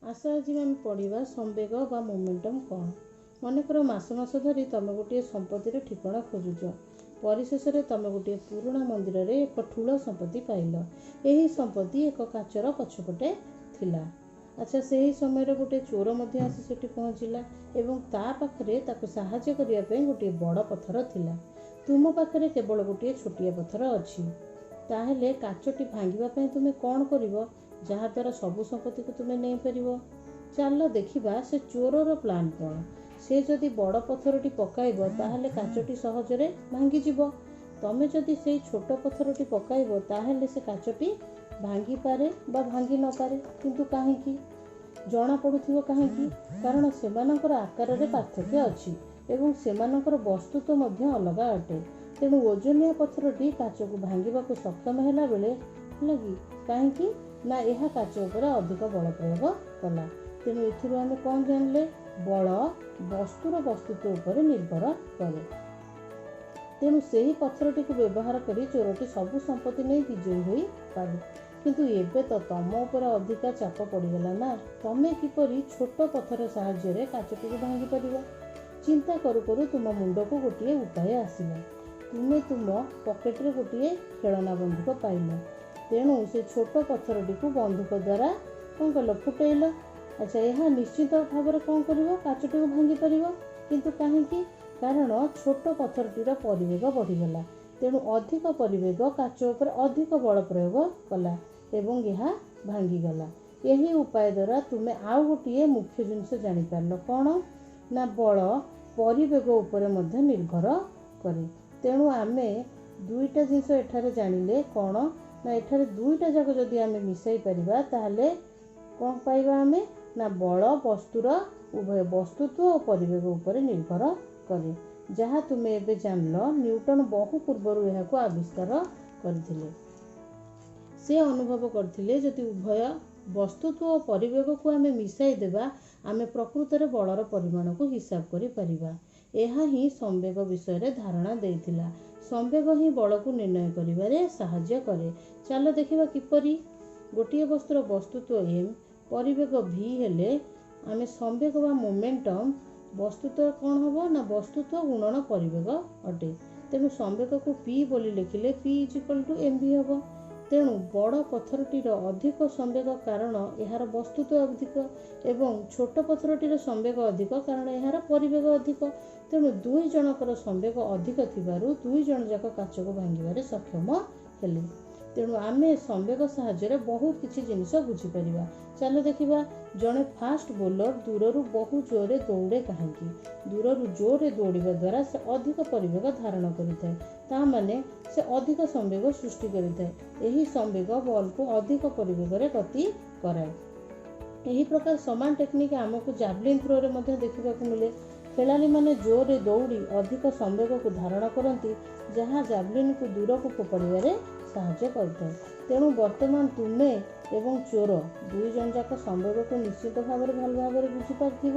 ଆସ ଆଜି ଆମେ ପଢ଼ିବା ସମ୍ବେଗ ବା ମୋମେଣ୍ଟମ୍ କ'ଣ। ମନେକର ମାସ ମାସ ଧରି ତମେ ଗୋଟିଏ ସମ୍ପତ୍ତିର ଠିକଣା ଖୋଜୁଛ। ପରିଶେଷରେ ତମେ ଗୋଟିଏ ପୁରୁଣା ମନ୍ଦିରରେ ଏକ ଠୁଳ ସମ୍ପତ୍ତି ପାଇଲ। ଏହି ସମ୍ପତ୍ତି ଏକ କାଚର ପଛପଟେ ଥିଲା। ଆଚ୍ଛା, ସେହି ସମୟରେ ଗୋଟିଏ ଚୋର ମଧ୍ୟ ଆସି ସେଠି ପହଞ୍ଚିଲା ଏବଂ ତା ପାଖରେ ତାକୁ ସାହାଯ୍ୟ କରିବା ପାଇଁ ଗୋଟିଏ ବଡ଼ ପଥର ଥିଲା। ତୁମ ପାଖରେ କେବଳ ଗୋଟିଏ ଛୋଟିଆ ପଥର ଅଛି। ତାହେଲେ କାଚଟି ଭାଙ୍ଗିବା ପାଇଁ ତୁମେ କ'ଣ କରିବ, ଯାହାଦ୍ୱାରା ସବୁ ସମ୍ପତ୍ତିକୁ ତୁମେ ନେଇପାରିବ? ଚାଲ ଦେଖିବା ସେ ଚୋରର ପ୍ଲାନ୍ କ'ଣ। ସେ ଯଦି ବଡ଼ ପଥରଟି ପକାଇବ, ତାହେଲେ କାଚଟି ସହଜରେ ଭାଙ୍ଗିଯିବ। ତମେ ଯଦି ସେଇ ଛୋଟ ପଥରଟି ପକାଇବ, ତାହେଲେ ସେ କାଚଟି ଭାଙ୍ଗିପାରେ ବା ଭାଙ୍ଗି ନପାରେ। କିନ୍ତୁ କାହିଁକି ଜଣାପଡ଼ୁଥିବ? କାହିଁକି? କାରଣ ସେମାନଙ୍କର ଆକାରରେ ପାର୍ଥକ୍ୟ ଅଛି ଏବଂ ସେମାନଙ୍କର ବସ୍ତୁତ୍ୱ ମଧ୍ୟ ଅଲଗା ଅଟେ। ତେଣୁ ଓଜନିଆ ପଥରଟି କାଚକୁ ଭାଙ୍ଗିବାକୁ ସକ୍ଷମ ହେଲା ବେଳେ ହେଲା କି? କାହିଁକି ନା ଏହା କାଚ ଉପରେ ଅଧିକ ବଳ ପ୍ରୟୋଗ କଲା। ତେଣୁ ଏଥିରୁ ଆମେ କ'ଣ ଜାଣିଲେ? ବଳ ବସ୍ତୁର ବସ୍ତୁତ୍ୱ ଉପରେ ନିର୍ଭର କରେ। ତେଣୁ ସେହି ପଥରଟିକୁ ବ୍ୟବହାର କରି ଚୋରଟି ସବୁ ସମ୍ପତ୍ତି ନେଇ ବିଜୟୀ ହୋଇପାରେ। କିନ୍ତୁ ଏବେ ତ ତମ ଉପରେ ଅଧିକା ଚାପ ପଡ଼ିଗଲା ନା? ତମେ କିପରି ଛୋଟ ପଥର ସାହାଯ୍ୟରେ କାଚଟିକୁ ଭାଙ୍ଗିପାରିବ? ଚିନ୍ତା କରୁ କରୁ ତୁମ ମୁଣ୍ଡକୁ ଗୋଟିଏ ଉପାୟ ଆସିଲା। ତୁମେ ତୁମ ପକେଟରେ ଗୋଟିଏ ଖେଳନା ବନ୍ଧୁକ ପାଇଲ। ତେଣୁ ସେ ଛୋଟ ପଥରଟିକୁ ବନ୍ଧୁକ ଦ୍ୱାରା କ'ଣ କଲ? ଫୁଟେଇଲ। ଆଚ୍ଛା, ଏହା ନିଶ୍ଚିତ ଭାବରେ କ'ଣ କରିବ? କାଚଟିକୁ ଭାଙ୍ଗିପାରିବ। କିନ୍ତୁ କାହିଁକି? କାରଣ ଛୋଟ ପଥରଟିର ପରିବେଗ ବଢ଼ିଗଲା। ତେଣୁ ଅଧିକ ପରିବେଗ କାଚ ଉପରେ ଅଧିକ ବଳ ପ୍ରୟୋଗ କଲା ଏବଂ ଏହା ଭାଙ୍ଗିଗଲା। ଏହି ଉପାୟ ଦ୍ୱାରା ତୁମେ ଆଉ ଗୋଟିଏ ମୁଖ୍ୟ ଜିନିଷ ଜାଣିପାରିଲ। କ'ଣ ନା ବଳ ପରିବେଗ ଉପରେ ମଧ୍ୟ ନିର୍ଭର କରେ। ତେଣୁ ଆମେ ଦୁଇଟା ଜିନିଷ ଏଠାରେ ଜାଣିଲେ। କ'ଣ ନା ଏଠାରେ ଦୁଇଟା ଯାକ ଯଦି ଆମେ ମିଶାଇ ପାରିବା, ତାହେଲେ କ'ଣ ପାଇବା ଆମେ? ନା ବଳ ବସ୍ତୁର ଉଭୟ ବସ୍ତୁତ୍ୱ ଓ ପରିବେଗ ଉପରେ ନିର୍ଭର କରେ। ଯାହା ତୁମେ ଏବେ ଜାଣିଲ, ନ୍ୟୁଟନ ବହୁ ପୂର୍ବରୁ ଏହାକୁ ଆବିଷ୍କାର କରିଥିଲେ। ସେ ଅନୁଭବ କରିଥିଲେ, ଯଦି ଉଭୟ ବସ୍ତୁତ୍ୱ ଓ ପରିବେଗକୁ ଆମେ ମିଶାଇ ଦେବା, ଆମେ ପ୍ରକୃତରେ ବଳର ପରିମାଣକୁ ହିସାବ କରିପାରିବା। ଏହା ହିଁ ସମ୍ବେଗ ବିଷୟରେ ଧାରଣା ଦେଇଥିଲା। ସମ୍ବେଗ ହିଁ ବଳକୁ ନିର୍ଣ୍ଣୟ କରିବାରେ ସାହାଯ୍ୟ କରେ। ଚାଲ ଦେଖିବା କିପରି। ଗୋଟିଏ ବସ୍ତୁର ବସ୍ତୁତ୍ୱ ଏମ୍, ପରିବେଗ ଭି ହେଲେ ଆମେ ସମ୍ବେଗ ବା ମୋମେଣ୍ଟମ୍ ବସ୍ତୁତ୍ୱ କ'ଣ ହେବ? ନା ବସ୍ତୁତ୍ୱ ଗୁଣନ ପରିବେଗ ଅଟେ। ତେଣୁ ସମ୍ବେଗକୁ ପି ବୋଲି ଲେଖିଲେ P is equal to M V ହେବ। ତେଣୁ ବଡ଼ ପଥରଟିର ଅଧିକ ସମ୍ବେଗ, କାରଣ ଏହାର ବସ୍ତୁତ୍ୱ ଅଧିକ, ଏବଂ ଛୋଟ ପଥରଟିର ସମ୍ବେଗ ଅଧିକ, କାରଣ ଏହାର ପରିବେଗ ଅଧିକ। ତେଣୁ ଦୁଇ ଜଣଙ୍କର ସମ୍ବେଗ ଅଧିକ ଥିବାରୁ ଦୁଇ ଜଣ ଯାକ କାଚକୁ ଭାଙ୍ଗିବାରେ ସକ୍ଷମ ହେଲେ। ତେଣୁ ଆମେ ସମ୍ବେଗ ସାହାଯ୍ୟରେ ବହୁତ କିଛି ଜିନିଷ ବୁଝିପାରିବା। ଚାଲ ଦେଖିବା। ଜଣେ ଫାଷ୍ଟ ବୋଲର ଦୂରରୁ ବହୁ ଜୋରରେ ଦୌଡ଼େ କାହିଁକି? ଦୂରରୁ ଜୋରରେ ଦୌଡ଼ିବା ଦ୍ୱାରା ସେ ଅଧିକ ପରିବେଗ ଧାରଣ କରିଥାଏ। ତା ମାନେ ସେ ଅଧିକ ସମ୍ବେଗ ସୃଷ୍ଟି କରିଥାଏ। ଏହି ସମ୍ବେଗ ବଲ୍କୁ ଅଧିକ ପରିବେଗରେ ଗତି କରାଏ। ଏହି ପ୍ରକାର ସମାନ ଟେକ୍ନିକ୍ ଆମକୁ ଜାଭଲିନ୍ ଥ୍ରୋରେ ମଧ୍ୟ ଦେଖିବାକୁ ମିଳେ। ଖେଳାଳିମାନେ ଜୋରରେ ଦୌଡ଼ି ଅଧିକ ସମ୍ବେଗକୁ ଧାରଣ କରନ୍ତି, ଯାହା ଜାଭଲିନ୍କୁ ଦୂରକୁ ଫୋପାଡ଼ିବାରେ ସାହାଯ୍ୟ କରିଥାଏ। ତେଣୁ ବର୍ତ୍ତମାନ ତୁମେ ଏବଂ ଚୋର ଦୁଇ ଜଣ ଯାକ ସମ୍ବେଗକୁ ନିଶ୍ଚିତ ଭାବରେ ଭଲ ଭାବରେ ବୁଝିପାରିଥିବ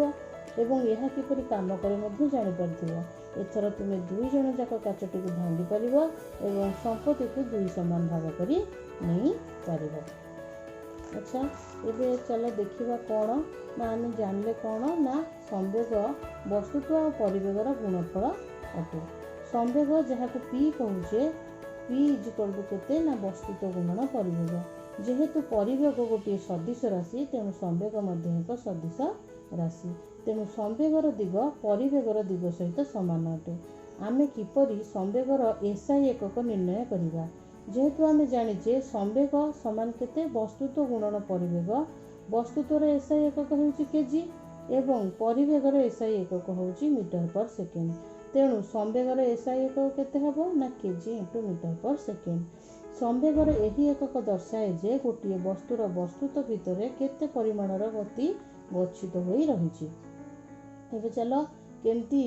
ଏବଂ ଏହା କିପରି କାମ କରେ ମଧ୍ୟ ଜାଣିପାରିଥିବ। ଏଥର ତୁମେ ଦୁଇ ଜଣ ଯାକ କାଚଟିକୁ ଭାଙ୍ଗିପାରିବ ଏବଂ ସମ୍ପତ୍ତିକୁ ଦୁଇ ସମାନ ଭାଗ କରି ନେଇପାରିବ। ଆଚ୍ଛା, ଏବେ ଚାଲ ଦେଖିବା କ'ଣ ନା ଆମେ ଜାଣିଲେ କ'ଣ ନା ସମ୍ବେଗ ବସ୍ତୁତ୍ୱ ଆଉ ପରିବେଗର ଗୁଣଫଳ ଅଟେ। ସମ୍ବେଗ, ଯାହାକୁ ପି କହୁଛେ, ପି is equal to କେତେ? ନା ବସ୍ତୁତ୍ୱ ଗୁଣନ ପରିବେଗ। ଯେହେତୁ ପରିବେଗ ଗୋଟିଏ ସଦିଶ ରାଶି, ତେଣୁ ସମ୍ବେଗ ମଧ୍ୟ ଏକ ସଦିଶ ରାଶି। ତେଣୁ ସମ୍ବେଗର ଦିଗ ପରିବେଗର ଦିଗ ସହିତ ସମାନ ଅଟେ। ଆମେ କିପରି ସମ୍ବେଗର ଏସ୍ଆଇ ଏକକ ନିର୍ଣ୍ଣୟ କରିବା? ଯେହେତୁ ଆମେ ଜାଣିଛେ ସମ୍ବେଗ ସମାନ କେତେ? ବସ୍ତୁତ୍ୱ ଗୁଣନ ପରିବେଗ। ବସ୍ତୁତ୍ୱର ଏସ୍ଆଇ ଏକକ ହେଉଛି କେଜି ଏବଂ ପରିବେଗର ଏସ୍ଆଇ ଏକକ ହେଉଛି ମିଟର ପର ସେକେଣ୍ଡ। ତେଣୁ ସମ୍ବେଗର ଏସ୍ଆଇ ଏକକ କେତେ ହେବ? ନା KG into metre per second. ସମ୍ବେଗର ଏହି ଏକକ ଦର୍ଶାଏ ଯେ ଗୋଟିଏ ବସ୍ତୁର ବସ୍ତୁତ୍ୱ ଭିତରେ କେତେ ପରିମାଣର ଗତି ଗଚ୍ଛିତ ହୋଇ ରହିଛି। ଏବେ ଚାଲ କେମିତି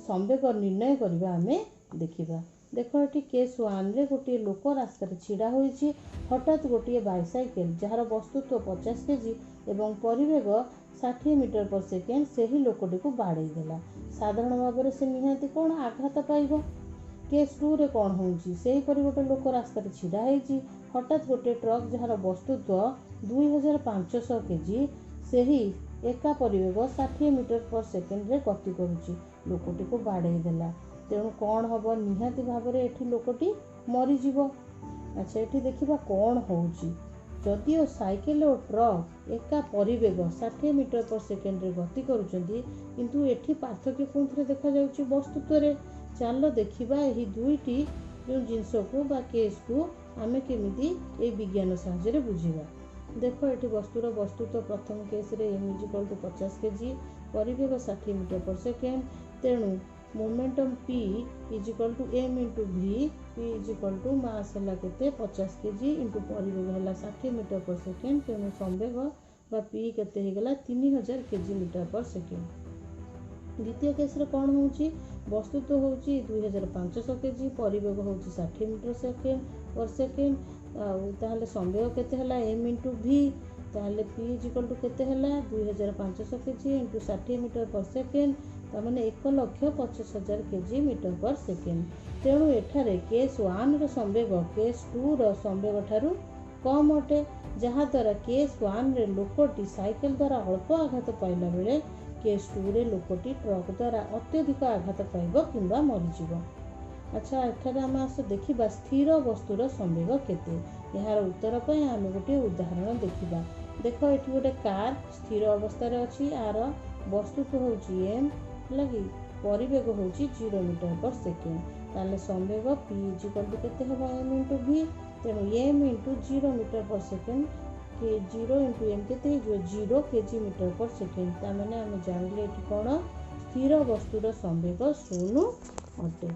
ସମ୍ବେଗ ନିର୍ଣ୍ଣୟ କରିବା ଆମେ ଦେଖିବା। ଦେଖ, ଏଠି କେସ୍ ୱାନ୍ରେ ଗୋଟିଏ ଲୋକ ରାସ୍ତାରେ ଛିଡ଼ା ହୋଇଛି। ହଠାତ୍ ଗୋଟିଏ ବାଇସାଇକେଲ, ଯାହାର ବସ୍ତୁତ୍ୱ 50 କେଜି ଏବଂ ପରିବେଗ 60 ମିଟର ପର ସେକେଣ୍ଡ, ସେହି ଲୋକଟିକୁ ବାଡ଼େଇ ଦେଲା। ସାଧାରଣ ଭାବରେ ସେ ନିହାତି କ'ଣ ଆଘାତ ପାଇବ। କେସ୍ ଟୁରେ କ'ଣ ହେଉଛି? ସେହିପରି ଗୋଟେ ଲୋକ ରାସ୍ତାରେ ଛିଡ଼ା ହେଇଛି। ହଠାତ୍ ଗୋଟିଏ ଟ୍ରକ୍, ଯାହାର ବସ୍ତୁତ୍ୱ 2500 କେଜି, ସେହି ଏକା ପରିବେଗ 60 ମିଟର ପର ସେକେଣ୍ଡରେ ଗତି କରୁଛି, ଲୋକଟିକୁ ବାଡ଼େଇ ଦେଲା। ତେଣୁ କ'ଣ ହେବ? ନିହାତି ଭାବରେ ଏଠି ଲୋକଟି ମରିଯିବ। ଆଚ୍ଛା, ଏଠି ଦେଖିବା କ'ଣ ହେଉଛି। ଯଦିଓ ସାଇକେଲ ଓ ଟ୍ରକ୍ ଏକା ପରିବେଗ 60 ମିଟର ପର ସେକେଣ୍ଡରେ ଗତି କରୁଛନ୍ତି, କିନ୍ତୁ ଏଠି ପାର୍ଥକ୍ୟ କେଉଁଥିରେ ଦେଖାଯାଉଛି? ବସ୍ତୁତ୍ୱରେ। ଚାଲ ଦେଖିବା ଏହି ଦୁଇଟି ଯେଉଁ ଜିନିଷକୁ ବା କେସ୍କୁ ଆମେ କେମିତି ଏଇ ବିଜ୍ଞାନ ସାହାଯ୍ୟରେ ବୁଝିବା। ଦେଖ, ଏଠି ବସ୍ତୁର ବସ୍ତୁତ୍ୱ ପ୍ରଥମ କେସ୍ରେ M is equal two 50 KG, ପରିବେଗ 60 metre per second. ତେଣୁ momentum P is equal to M into V. P is equal to mass ହେଲା କେତେ? 50 କେଜି ଇଣ୍ଟୁ ପରିବେଗ ହେଲା 60 ମିଟର ପର ସେକେଣ୍ଡ। ତେଣୁ ସମ୍ବେଗ ବା ପି କେତେ ହେଇଗଲା? 3000 କେଜି ମିଟର ପର ସେକେଣ୍ଡ। ଦ୍ୱିତୀୟ କେସ୍ରେ କ'ଣ ହେଉଛି? ବସ୍ତୁତ୍ୱ ହେଉଛି 2500 କେଜି, ପରିବେଗ ହେଉଛି 60 ମିଟର ସେକେଣ୍ଡ ପର ସେକେଣ୍ଡ। ଆଉ ତାହେଲେ ସମ୍ବେଗ କେତେ ହେଲା? ଏମ୍ ଇଣ୍ଟୁ ଭି। ତାହେଲେ ପି is equal two କେତେ ହେଲା? 2500 କେଜି ଇଣ୍ଟୁ 60 ମିଟର ପର ସେକେଣ୍ଡ, ତାମାନେ 1,25,000 କେଜି ମିଟର ପର ସେକେଣ୍ଡ। ତେଣୁ ଏଠାରେ କେସ୍ ୱାନ୍ର ସମ୍ବେଗ କେସ୍ ଟୁର ସମ୍ବେଗ ଠାରୁ କମ୍ ଅଟେ, ଯାହାଦ୍ୱାରା କେସ୍ ୱାନ୍ରେ ଲୋକଟି ସାଇକେଲ ଦ୍ୱାରା ଅଳ୍ପ ଆଘାତ ପାଇଲା ବେଳେ କେସ୍ ଟୁରେ ଲୋକଟି ଟ୍ରକ୍ ଦ୍ୱାରା ଅତ୍ୟଧିକ ଆଘାତ ପାଇବ କିମ୍ବା ମରିଯିବ। ଆଚ୍ଛା, ଏଠାରେ ଆମେ ଆସ ଦେଖିବା ସ୍ଥିର ବସ୍ତୁର ସମ୍ବେଗ କେତେ। ଏହାର ଉତ୍ତର ପାଇଁ ଆମେ ଗୋଟିଏ ଉଦାହରଣ ଦେଖିବା। ଦେଖ, ଏଠି ଗୋଟେ କାର୍ ସ୍ଥିର ଅବସ୍ଥାରେ ଅଛି। ଆର ବସ୍ତୁତ୍ୱ ହେଉଛି ଏମ୍, ହେଲା କି? ପରିବେଗ ହେଉଛି 0 ମିଟର ପର ସେକେଣ୍ଡ। ତାହେଲେ ସମ୍ବେଗ ପି is equal two କେତେ ହେବ? ଏମ୍ ଇଣ୍ଟୁ ଭି। ତେଣୁ M into 0 metre per second କି 0 ଇଣ୍ଟୁ ଏମ୍ କେତେ ହେଇଯିବ? 0 କେଜି ମିଟର ପର ସେକେଣ୍ଡ। ତାମାନେ ଆମେ ଜାଣିଲେ ଏଠି କ'ଣ? ସ୍ଥିର ବସ୍ତୁର ସମ୍ବେଗ 0 ଅଟେ।